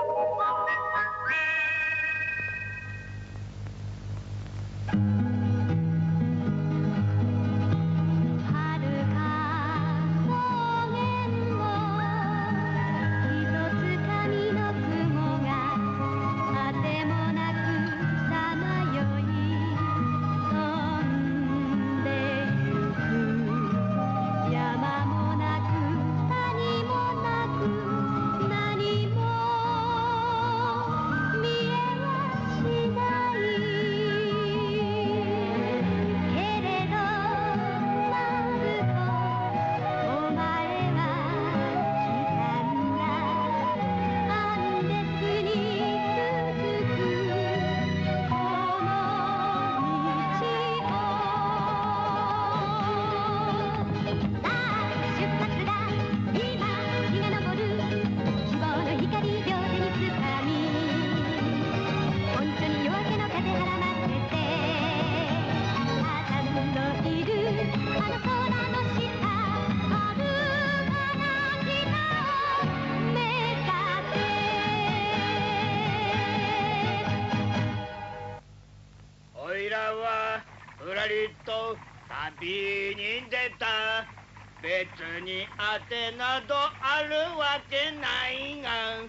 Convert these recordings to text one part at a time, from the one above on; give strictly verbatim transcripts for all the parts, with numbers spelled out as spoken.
おいらはふらりと旅に出た。別に当てなどあるわけないが、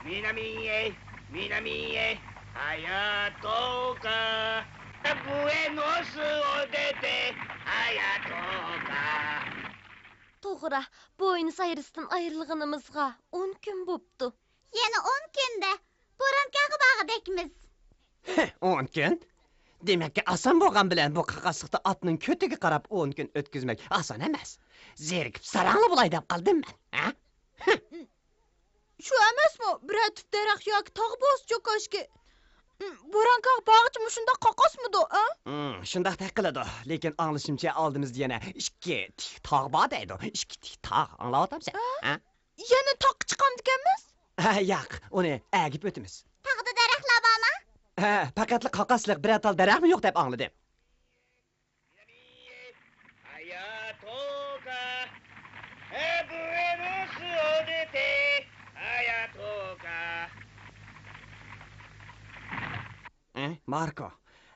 南へ、南へ、早とか。ブエノスを出て、早とか。توغرا، بۇئېنوس ئايرېستىن ئايرىلغىنىمىزغا ئون كۈن بوپتۇ. يەنە ئون كۈندە بورانكاغا بارغۇدەكمىز. ھە، ئون كۈن؟ دېمەككى، ئاسان بولغان بىلەن بۇ قاقاسلىقتا ئاتنىڭ كۆتىگە قاراپ ئون كۈن ئۆتكۈزمەك ئاسان ئەمەس. زېرىكىپ ساراڭلا بولاي دەپ قالدىم مەن، ھە؟ شۇ ئەمەسمۇ، بىرەر تۈپ دەرەخ ياكى تاغ بولسىچۇ كاشكى. بورانكاغا بارغىچە مۇشۇنداق قاقاسمىدۇ، ھە؟ ھىم، شۇنداقتەك قىلىدۇ. لېكىن ئاڭلىشىمچە، ئالدىمىزدا يەنە ئىككى تىك تاغ بار دەيدۇ. ئىككى تىك تاغ، ئاڭلاۋاتامسەن؟ ھە؟ يەنە تاغقا چىقامدىكەنمىز؟ ھە، ياق، ئۇنى ئەگىپ ئۆتىمىز. تاغدا دەرەخلەر بارمۇ؟ ھە، پەقەتلا قاقاسلىق بىرەر تال دەرەخمۇ يوق دەپ ئاڭلىدىم. ئە، ماركو،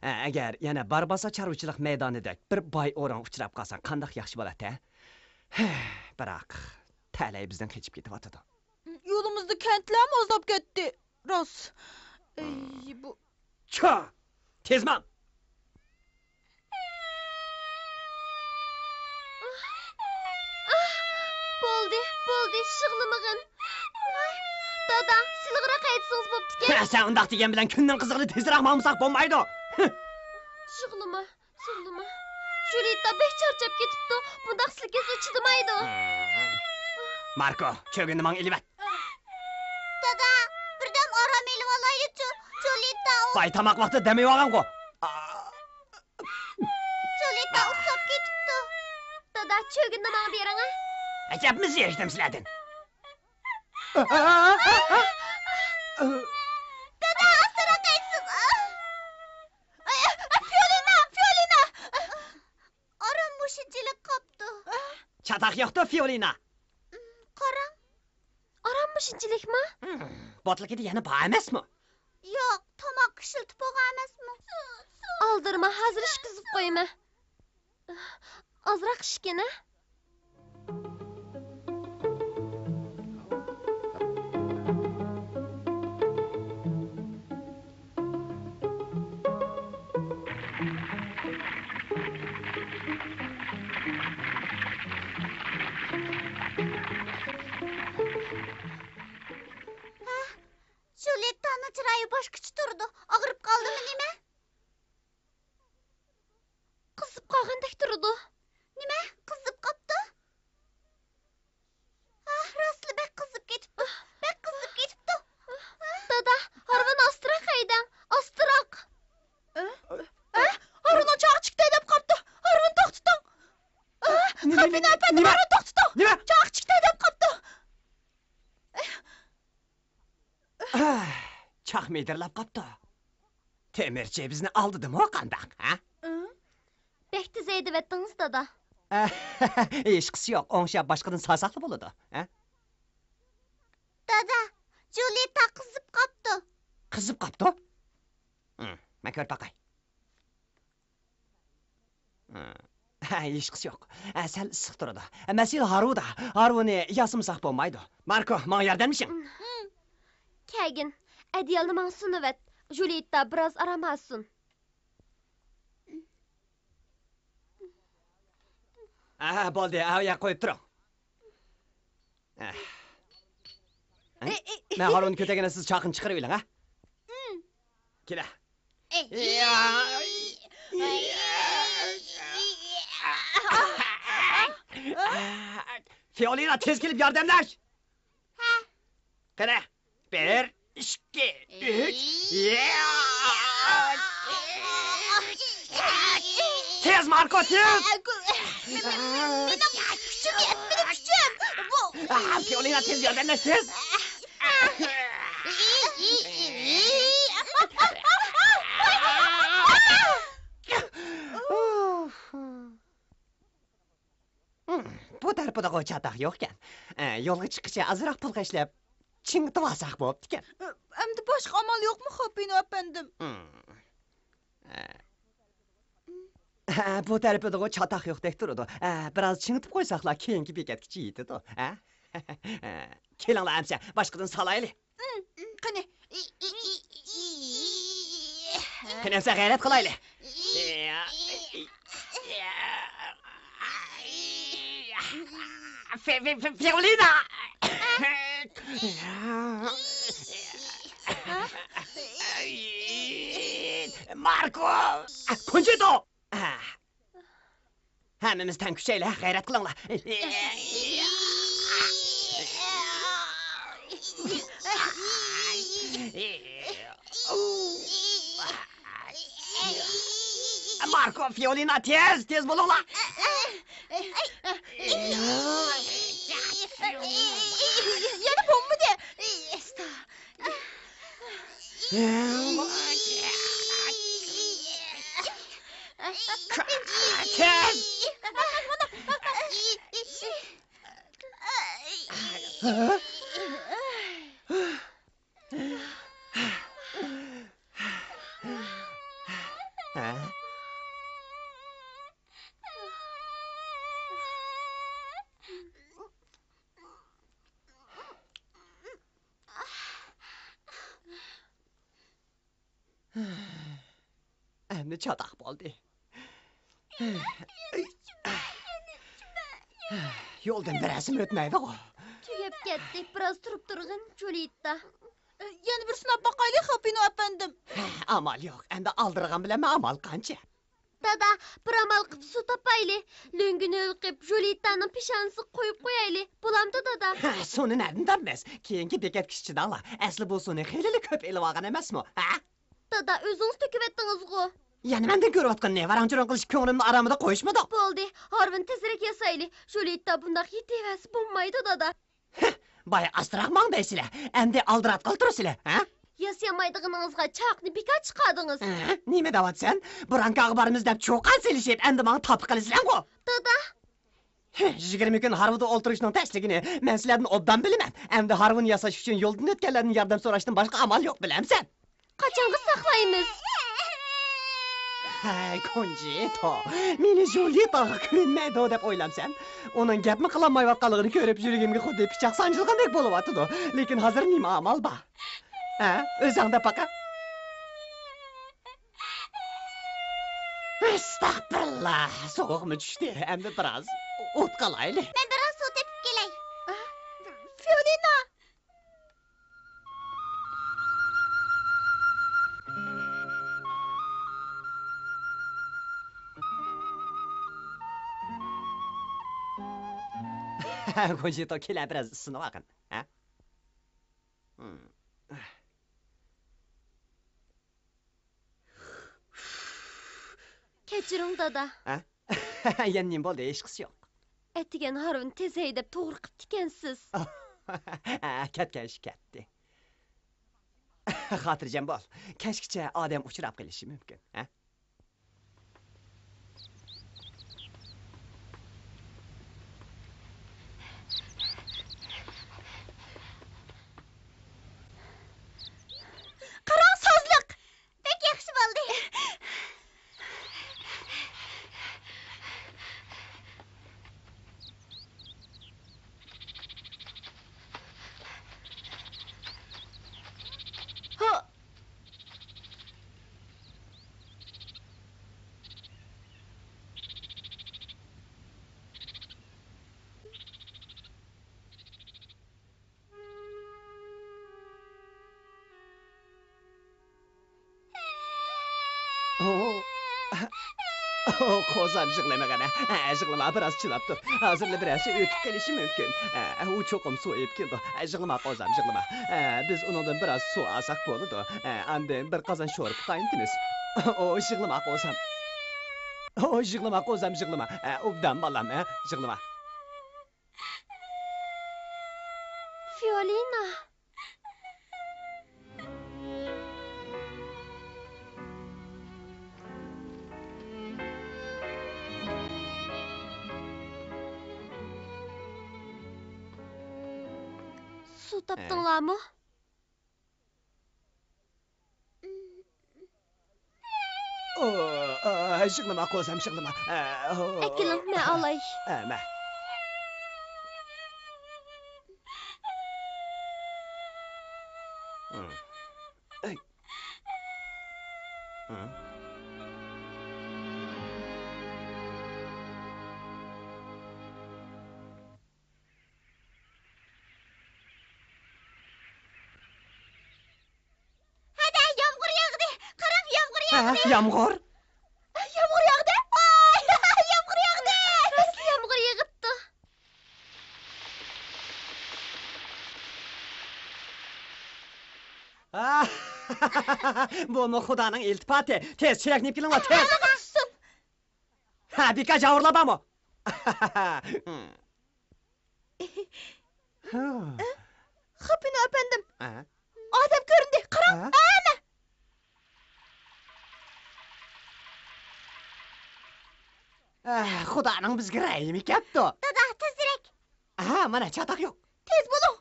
ئە، ئەگەر يەنە بارباسا چارۋىچىلىق مەيدانىدەك بىر باي ئورۇنغا ئۇچراپ قالساڭ قانداق ياخشى بولاتتى، ھە؟ ھە، بىراق، تەلەي بىزدىن قېچىپ كېتىۋاتىدۇ. يولىمىزدا كەنتلەرمۇ ئازلاپ كەتتى. راست. ئەي، بۇ. چا! تېز ماڭ! بولدى، بولدى، يىغلىمىغىن. دادا، سىلىغراق ھەيدىسىڭىز بوپتىكەن. ھە، سەن ئۇنداق دېگەن بىلەن كۈننىڭ قىزىغىنى تېزرەك ماڭمىساق بولمايدۇ. يىغلىما. يىغلىما. جۇلىتا بەك چارچاپ كېتىپتۇ. بۇنداق سىلكىسىگە چىدىمايدۇ. ماركو، چۆگۈننى ماڭا ئېلىۋەت. دادا، بىردەم ئارام ئېلىۋالايلىچۇ. جۇلىتا ئۇ. باي تاماق ۋاقتىدا دەم ئېلىۋالغانغۇ. جۇلىتا ئۇخلاپ كېتىپتۇ. دادا، چۆگۈننى ماڭا بېرىڭە. ئەجەبمۇ زېرىكتىم سىلەردىن. دادا، ئاستىراق ئېيتسىز. ئاي، ئاي، فىئولىنا، فىئولىنا! ئارام مۇشۇنچىلىك قاپتۇ. چاتاق يوقتۇ، فىئولىنا. قاراڭ. ئارام مۇشۇنچىلىكما؟ بوتۇلكىدا يەنە بار ئەمەسمۇ؟ ياق، تاماق ئىشلىتىپ بولغان ئەمەسمۇ؟ ئالدىرىما، ھازىر ئىچكۈزۈپ قويىمەن. ئازراق ئىچكىنە. ھە، جۇلىتتانىڭ چىرايى باشقىچە تۇرىدۇ. ئاغرىپ قالدىمۇ نېمە؟ قىزىپ قالغاندەك تۇرىدۇ. نېمە؟ قىزىپ قاپتۇ؟ ئاھ، راستلا بەك قىزىپ كېتىپتۇ. بەك قىزىپ كېتىپتۇ. دادا، ھارۋىنى ئاستىراق ھەيدەڭ. ئاستىراق. ئە؟ ئە؟ ھارۋىنىڭ چاغى چىقتى دەپ قاپتۇ. ھارۋىنى توختىتىڭ. ئە؟ نېمە، خەپىنە نېمە، ئەپەندى، نېمە؟ ھارۋىنى توختىتىڭ. نېمە؟ چاغى چىقتى دەپ قاپتۇ. ئاھ، چاق مىدىرلاپ قاپتۇ. تۆمۈرچى بىزنى ئالدىدىمۇ قانداق، ھە؟ ئىم؟ بەك تېز ھەيدىۋەتتىڭىز، دادا. ھېچقىسى يوق، ئوڭشاپ باشقىدىن سالساقلا بولىدۇ، ھە؟ دادا، جۇلىتا قىزىپ قىزىپ قاپتۇ. ھىم، مەن كۆرۈپ باقاي. ھىم. ھە، ھېچقىسى يوق. ھە، سەل ئىسسىق تۇرىدۇ. مەسىلە ھارۋىدا. ھارۋىنى ياسىمىساق بولمايدۇ. ماركو، ماڭا ياردەملىشىڭ. ھىم. كەلگىن، ئەدىيالنى ماڭا سۇنۇۋەت. جۇلىيېتتا بىراز ئارام ئالسۇن. ئەھە، بولدى، ئەۋ يەر قويۇپ تۇرۇڭ. ئەھ. ھە؟ مەن ھارۋىنى كۆتەرگەندە سىز چاقىنى چىقىرىۋېلىڭ، ھە؟ كېلە. فىئولىنا، تېز كېلىپ ياردەملەش! ھە. قېنى، بىر، ئىككى، ئۈچ. تېز، ماركو، تېز! مېنىڭ كۈچۈم يەتمىدى، كۈچۈم! بۇ، ئا، فىئولىنا، تېز ياردەملەش، تېز! بۇ تەرىپىدىغۇ چاتاق يوقكەن. ئە، يولغا چىققىچە ئازراق پۇل خەجلەپ، چىڭىتىۋالساق بوپتىكەن. ئەمدى باشقا ئامال يوقمۇ، خاپىنو ئەپەندىم؟ ھىم. ئە. ئە، بۇ تەرىپىدىغۇ چاتاق يوقتەك تۇرىدۇ. ئە، بىراز چىڭىتىپ قويساقلا كېيىنكى بېكەتكىچە يېتىدۇ. ئە؟ كېلىڭلار ئەمسە، باشقىدىن سالايلى. قېنى. قېنى، ئەمسە غەيرەت قىلايلى. فې-، فې-، فې-، فېئولىنا! ماركو! كونجىتو! ھەممىمىز تەڭ كۈچەيلى، غەيرەت قىلىڭلار. ماركو، فىئولىنا، تېز، تېز بولۇڭلار. يەنە بولمىدى. تېز! ئەمدى چاتاق بولدى. يولدىن بىر ھەسسىمۇ ئۆتمەيدىغۇ. تۈگەپ كەتتى. بىراز تۇرۇپ تۇرغىن، جۇلىيېتتا. يەنە بىر سىناپ باقايلى، خاپىنو ئەپەندىم. ئامال يوق. ئەمدى ئالدىرىغان بىلەنمۇ ئامال قانچە؟ دادا، بىر ئامال قىلىپ سۇ تاپايلى. لۆڭگىنى ھۆل قىلىپ، جۇلىيېتتانىڭ پېشانىسىغا قويۇپ قويايلى. بولامدۇ، دادا؟ ھە، سۇنى نەدىن تاپىمىز؟ كېيىنكى بېكەتكىچە چىداڭلار. ئەسلى بۇ سۇنى خېلىلا كۆپ ئېلىۋالغان ئەمەسمۇ، ھە؟ دادا، ئۆزىڭىز تۆكۈۋەتتىڭىزغۇ. يەنە مەندىن كۆرۈۋاتقىنىنى ۋاراڭ-چۇرۇڭ قىلىشىپ كۆڭلۈمنى ئارامىدا قويۇشمىدۇق. بولدى، ھارۋىنى تېزرەك ياسايلى. جۇلىيېتتا بۇنداق يېتىۋەرسە بولمايدۇ، دادا. ھە، بايا ئاستىراق ماڭ دەيسىلە، ئەمدى ئالدىراتقىلى تۇرىسىلە، ھە؟ ياسىيالمايدىغىنىڭىزغا چاقنى بىكار چىقاردىڭىز. ھە؟ نېمە دەۋاتىسەن؟ برانكاغا بارىمىز دەپ چۇقان سېلىشىپ، ئەمدى ماڭا تاپا قىلىسىلەنغۇ. دادا! ھە، يىگىرمە كۈن ھارۋىدا ئولتۇرۇشنىڭ تەسلىكىنى مەن سىلەردىن ئوبدان بىلىمەن. ئەمدى ھارۋىنى ياساش ئۈچۈن يولدىن ئۆتكەنلەردىن ياردەم سوراشتىن باشقا ئامال يوق، بىلەمسەن؟ قاچانغا ساقلايمىز؟ ھەي، كونجىتو، مېنى جۇلىيېتتاغا كۆنمەيدۇ دەپ ئويلامسەن؟ ئۇنىڭ گەپمۇ قىلالمايۋاتقانلىقىنى كۆرۈپ، يۈرىكىمگە خۇددى پىچاق سانجىلغاندەك بولۇۋاتىدۇ. لېكىن ھازىر نېمە ئامال بار؟ ھە، ئۆزۈڭدە پاقا. ئەستەغپىرۇللا، سوغۇقمۇ چۈشتى، ئەمدى بىراز ئوت قالايلى. مەن بىراز سۇ تېپىپ كېلەي. فىئولىنا! كونجىتو، كېلە بىراز ئىسسىنىۋالغىن، ھە؟ كەچۈرۈڭ، دادا. ھە؟ يەنە نېمە بولدى؟ ھېچقىسى يوق. ئەتىگەن ھارۋىنى تېز ھەيدەپ توغرا قىپتىكەنسىز. ھە، كەتكەن ئىش كەتتى. خاتىرجەم بول. كەچكىچە ئادەم ئۇچراپ قېلىشى مۇمكىن، ھە؟ قاراڭ، ئوھ. ئوھ، قوزام، يىغلىمىغىنە. ئە، يىغلىما، بىراز چىداپ تۇر. ھازىرلا بىرەرسى ئۆتۈپ كېلىشى مۇمكىن. ئە، ئۇ چوقۇم سۇ ئېلىپ كېلىدۇ. ئە، يىغلىما، قوزام، يىغلىما. ئە، بىز ئۇنىڭدىن بىراز سۇ ئالساق بولىدۇ. ئە، ئاندىن بىر قازان شورپا قاينىتىمىز. ئوھ، يىغلىما، قوزام. ئوھ، يىغلىما، قوزام، يىغلىما. ئە، ئوبدان، بالام، ئە، يىغلىما. فىئولىنا. سۇ تاپتىڭلارمۇ؟ ئوھ، ئوھ، يىغلىما، قوزام، يىغلىما. ئوھ. ئەكېلىڭ، مەن ئالاي. ئە، مە. ئەي. ھەدە، يامغۇر ياغدى! قاراڭ، يامغۇر ھە، ياغدى! يامغۇر؟ يامغۇر ياغدى! ۋاي! يامغۇر ياغدى! ئەسلى يامغۇر يېغىپتۇ. بۇمۇ خۇدانىڭ ئىلتىپاتى. تېز، چېلەكنى ئېلىپ كېلىڭلار، تېز! ئالىغا چۈشسۇن! ھە، بىكار جاۋۇرلار بارمۇ؟ خاپىنو ئەپەندىم. ھە؟ ئادەم كۆرۈندى. قاراڭ، ھە؟ ئەنە! ئە، خۇدانىڭ بىزگە رەھىمى كەپتۇ. دادا، تېزرەك! ھە، مانا چاتاق يوق. تېز بولۇڭ!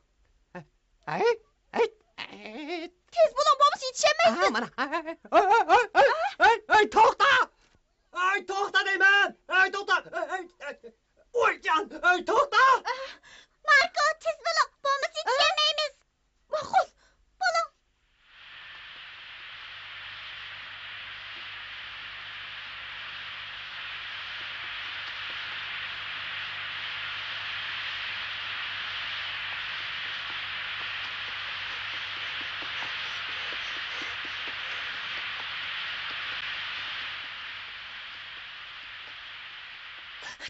ھەي، ھەي، ھەي. تېز بولۇڭ، بولمىسا يېتىشەلمەيسىز. ھە، مانا. ھەي، ھەي، ھەي، ھەي، ھەي، توختا! ھەي، توختا دەيمەن! ھەي، توختا! ھەي، ھەي، ھەي. ۋايجان! ھەي، توختا! ماركو، تېز بولۇڭ، بولمىسا يېتىشەلمەيمىز. ماقۇل، بولۇڭ.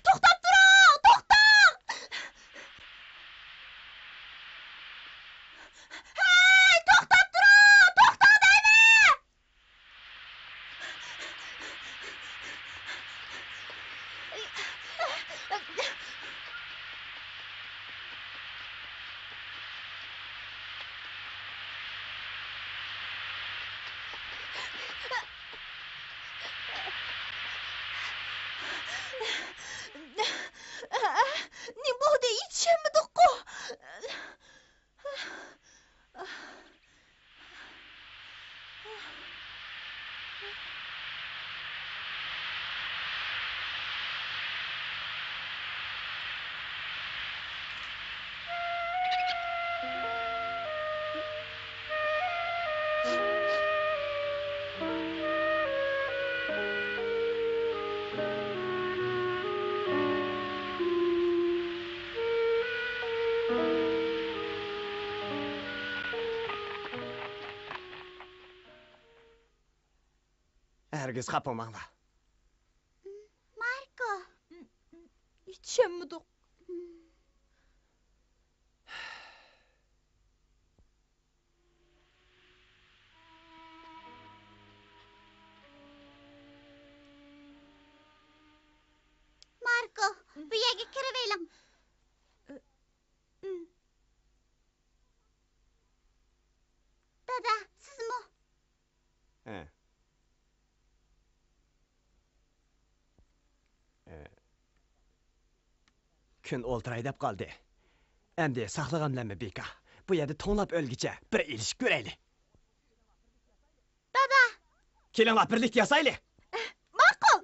توختاپ تۇرۇڭ! توختاڭ! ھەي، توختاپ تۇرۇڭ! توختاڭ دەيمەن! نېمە بولدى؟ يېتىشەلمىدۇققۇ؟ ھەرگىز خاپا بولماڭلار. ماركو. يېتىشەلمىدۇق. ماركو، بۇ يەرگە كىرىۋېلىڭ. دادا، سىزمۇ؟ ھە. ئە، كۈن ئولتۇراي دەپ قالدى. ئەمدى ساقلىغان بىلەنمۇ بىكار. بۇ يەردە توڭلاپ ئۆلگۈچە بىر ئېلىشىپ كۆرەيلى. دادا! كېلىڭلار، بىرلىكتە ياسايلى. ماقۇل!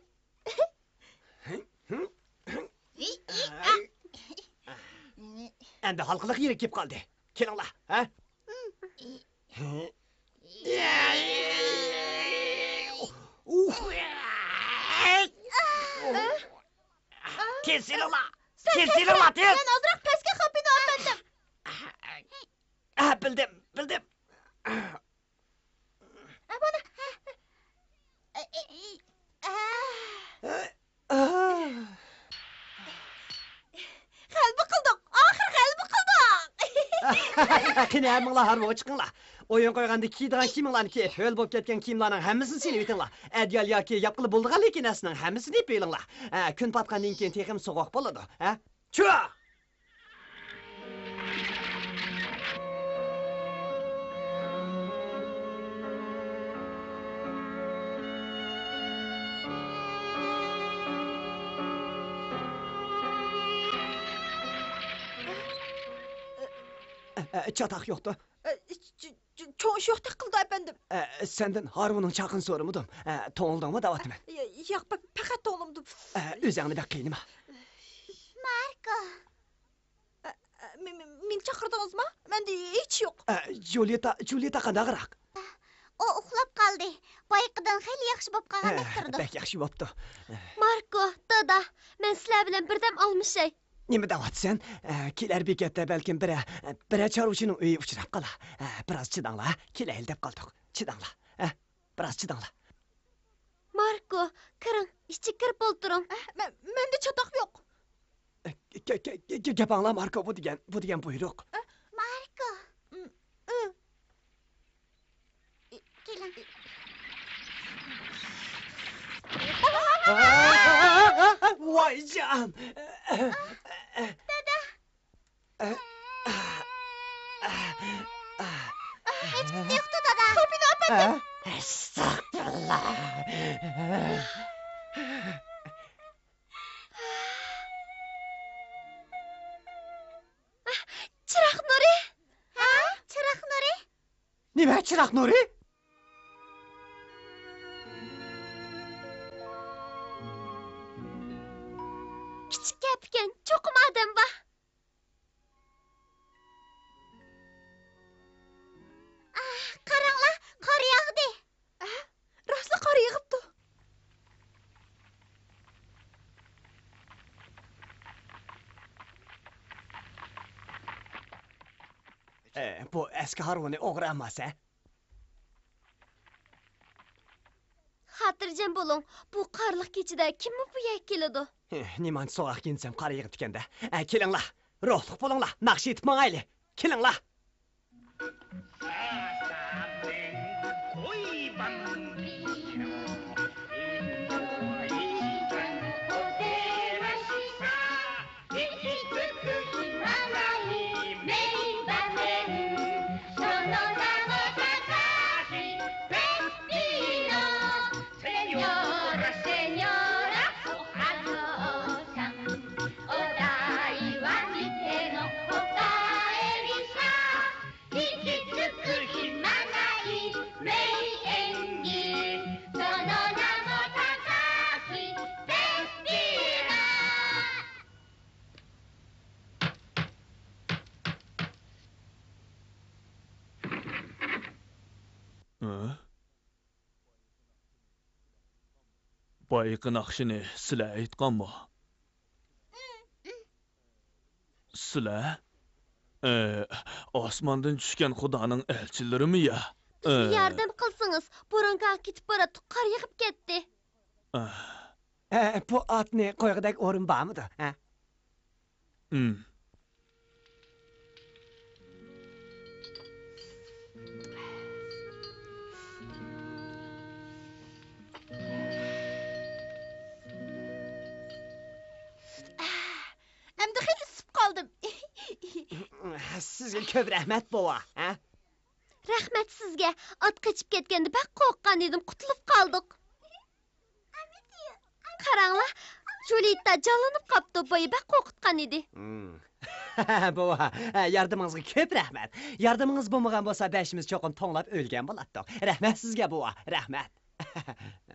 ئەمدى ھالقىلىق يېرى كېلىپ قالدى. كېلىڭلار، ھە؟ تېز سېلىڭلار! تېز سېلىڭلار، تېز! مەن ئازراق پەسكە خاپىنى ئاپەتتىم. ھە، بىلدىم، بىلدىم. ھە، بۇنى. ھەممىڭلار ھارۋىغا چىقىڭلار. ئويۇن قويغاندا كىيىدىغان كىيىمىڭلارنى كىيىپ، ھۆل بولۇپ كەتكەن كىيىملارنىڭ ھەممىسىنى سېلىۋېتىڭلار. ئەدىيال ياكى ياپقىلى بولىدىغان لېكىن نەرسىنىڭ ھەممىسىنى يېپىۋېلىڭلار. ئە، كۈن پاتقاندىن كېيىن تېخىمۇ سوغۇق بولىدۇ. ھە؟ چۇ! ئە، ئە، چاتاق يوقتۇ. ئە، چ-، چ-، چوڭ ئىش يوقتەك قىلىدۇ، ئەپەندىم. ئە، سەندىن ھارۋىنىڭ چاقىنى سورىمىدىم. ئە، توڭلىدىڭمۇ دەۋاتىمەن. ئە، ياق، پە-، پەقەت توڭلىمىدىم. ئە، ئۆزۈڭنى بەك قىينىما. ماركو. ئە، ئە، مې-، مې-، مېنى چاقىردىڭىزمۇ؟ مەندە ھېچ يوق. ئە، جۇليېتا، جۇليېتا قانداقراق؟ ئۇ ئۇخلاپ قالدى. بايىقىدىن خېلى ياخشى بولۇپ قالغاندەك تۇرىدۇ. بەك ياخشى بوپتۇ. ماركو، دادا، مەن سىلەر بىلەن بىردەم ئالمىشاي. نېمە دەۋاتىسەن؟ ئە، كېلەر بېكەتتە بەلكىم بىرەر، بىرەر چارۋىچىنىڭ ئۆيى ئۇچراپ قالار. ئە، بىراز چىداڭلار، كېلەيلى دەپ قالدۇق. چىداڭلار. ئە، بىراز چىداڭلار. ماركو، كىرىڭ، ئىچىگە كىرىپ ئولتۇرۇڭ. ئە، مە-، مەندە چاتاق يوق. ئە، گە-، گە-، گە-، گەپ ئاڭلا، ماركو، بۇ دېگەن، بۇ دېگەن بۇيرۇق. ئە، ماركو. ئىم، ئىم. ئى، كېلىڭ. ۋايجان! دادا! ھېچكىم يوقتۇ، دادا. خۇپىنى ئەپەندىم. ئەستەغپۇرۇللا. چىراغ نۇرى. ھە؟ چىراغ نۇرى. نېمە چىراغ نۇرى؟ كىچىك گەپكەن، چوقۇم ئادەم بار. ئاھ، قاراڭلار، قار ياغدى. ئە، راستلا قار يېغىپتۇ. ئە، بۇ ئەسكى ھارۋىنى ئوغرى ئەمەس، ھە؟ خاتىرجەم بولۇڭ، بۇ قارلىق كېچىدە كىممۇ بۇ يەرگە كېلىدۇ؟ ھە، نېمانچە سوغۇق كىيىنسەم قار يېغىپتىكەن-دە. ئە، كېلىڭلار، روھلۇق بولۇڭلار، ناخشا ئېيتىپ ماڭايلى. كېلىڭلار. ھە؟ بايىقى ناخشىنى سىلەر ئېيتقانمۇ؟ سىلەر؟ ئى، ئاسماندىن چۈشكەن خۇدانىڭ ئەلچىلىرىمۇ يا؟ بىزگە ئى. ياردەم قىلسىڭىز، بوران كەڭ كېتىپ باراتتۇق، قار يېغىپ كەتتى. ئى. ئە، بۇ ئاتنى قويغۇدەك ئورۇن بارمىدۇ، ھە؟ ئىم. ئەمدى خېلى ئىسسىپ قالدىم. سىزگە كۆپ رەھمەت، بوۋا، ھە؟ رەھمەت سىزگە. ئات قېچىپ كەتكەندە بەك قورققان ئىدىم، قۇتۇلۇپ قالدۇق. قاراڭلار، جۇلىيتا جانلىنىپ قاپتۇ، بوۋاي بەك قورقۇتقان ئىدى. ھىم. بوۋا، ياردىمىڭىزغا كۆپ رەھمەت. ياردىمىڭىز بولمىغان بولسا، بەشىمىز چوقۇم توڭلاپ ئۆلگەن بولاتتۇق. رەھمەت سىزگە، بوۋا، رەھمەت.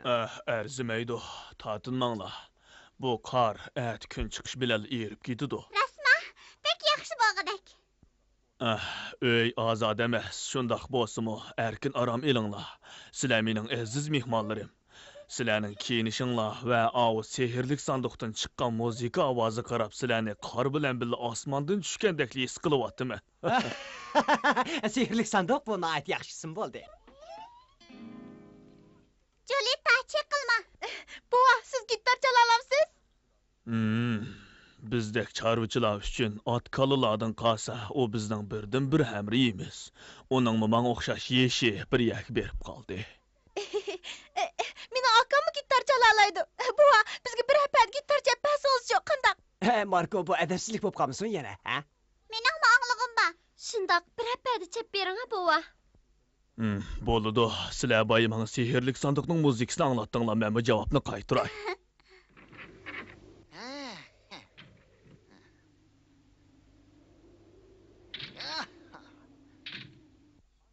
ئەھ، ئەرزىمەيدۇ، تارتىنماڭلار. بۇ قار ئەتە كۈن چىقىش بىلەن ئېرىپ كېتىدۇ. راستما؟ بەك ياخشى بولغۇدەك. ئەھ، ئۆي ئازادە ئەمەس، شۇنداق بولسىمۇ، ئەركىن ئارام ئېلىڭلار. سىلەر مېنىڭ ئەزىز مېھمانلىرىم. سىلەرنىڭ كىيىنىشىڭلار ۋە ئاۋۇ سېھىرلىك ساندۇقتىن چىققان مۇزىكا ئاۋازىغا قاراپ، سىلەرنى قار بىلەن بىللە ئاسماندىن چۈشكەندەكلا ھېس قىلىۋاتىمەن. سېھىرلىك ساندۇق، بۇ ناھايىتى ياخشى ئىسىم بولدى. جۇلىتا، چېقىلما. بوۋا، سىز گىتار چالالامسىز؟ ھىم، بىزدەك چارۋىچىلار ئۈچۈن ئات كالىلاردىن قالسا، ئۇ بىزنىڭ بىردىنبىر ھەمراھىمىز. ئۇنىڭمۇ ماڭا ئوخشاش يېشى بىر يەرگە بېرىپ قالدى. مېنىڭ ئاكاممۇ گىتار چالالايدۇ. بوۋا، بىزگە بىر ھەپپىدە گىتار چېلىپ بەرسىڭىزچۇ، قانداق؟ ھە، ماركو، بۇ ئەدەپسىزلىك بولۇپ قالمىسۇن يەنە، ھە؟ مېنىڭمۇ ئاڭلىغۇم بار. شۇنداق، بىر ھەپپىدە چېلىپ بېرىڭە، بوۋا. ھىم، بولىدۇ. سىلەر بايا ماڭا سېھىرلىك ساندۇقنىڭ مۇزىكىسىنى ئاڭلاتتىڭلار، مەنمۇ جاۋابنى قايتۇراي.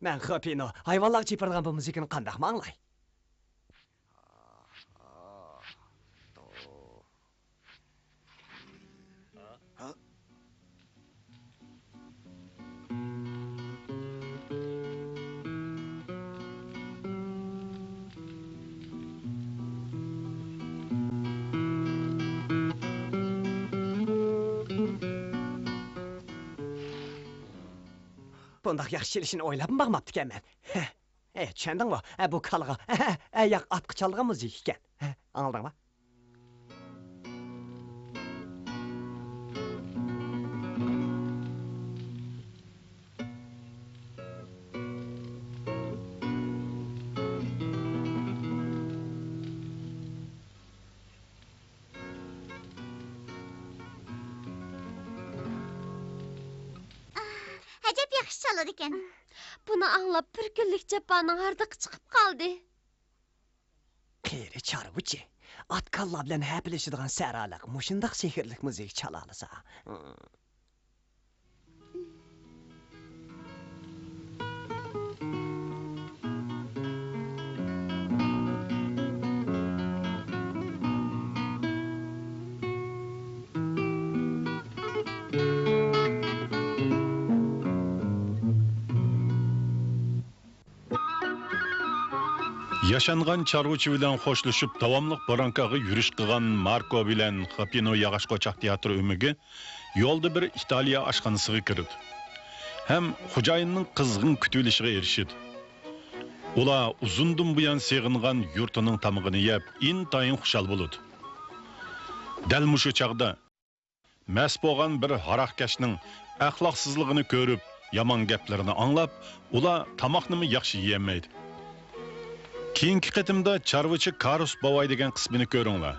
مەن خېپىنو، ھايۋانلارغا چېپىرىدىغان بۇ مۇزىكىنى قانداقمۇ ئاڭلاي؟ بۇنداق ياخشى چېلىشىنى ئويلاپمۇ باقماپتىكەنمەن. ھە، ئە، چۈشەندىڭمۇ؟ ئە، بۇ كالىغا، ئە، ياق، ئاتقا چالىدىغان مۇزىكا ئىكەن. ھە، ئاڭلىدىڭمۇ؟ ئەجەب ياخشى چالىدىكەن. بۇنى ئاڭلاپ، بىر كۈنلۈك جاپانىڭ ھاردۇقى چىقىپ قالدى. قېرى چارۋىچى، ئات-كالىلار بىلەن ھەپىلىشىدىغان سەھرالىق مۇشۇنداق سېھىرلىك مۇزىكا چالالىسا. ياشانغان چارۋىچى بىلەن خوشلىشىپ، داۋاملىق بارانكاغا يۈرۈش قىلغان ماركو بىلەن خاپىنو ياغاچ قوچاق تىياتىر ئۆمىكى يولدا بىر ئىتالىيە ئاشخانىسىغا كىرىدۇ ھەم خوجايىننىڭ قىزغىن كۈتۈۋېلىشىغا ئېرىشىدۇ. ئۇلار ئۇزۇندىن بۇيان سېغىنغان يۇرتىنىڭ تامىقىنى يەپ، ئىنتايىن خۇشال بولىدۇ. دەل مۇشۇ چاغدا مەست بولغان بىر ھاراقكەشنىڭ ئەخلاقسىزلىقىنى كۆرۈپ، يامان گەپلىرىنى ئاڭلاپ، ئۇلار تاماقنىمۇ ياخشى يېيەلمەيدۇ. كېيىنكى قېتىمدا چارۋىچى كاروس بوۋاي دېگەن قىسمىنى كۆرۈڭلار.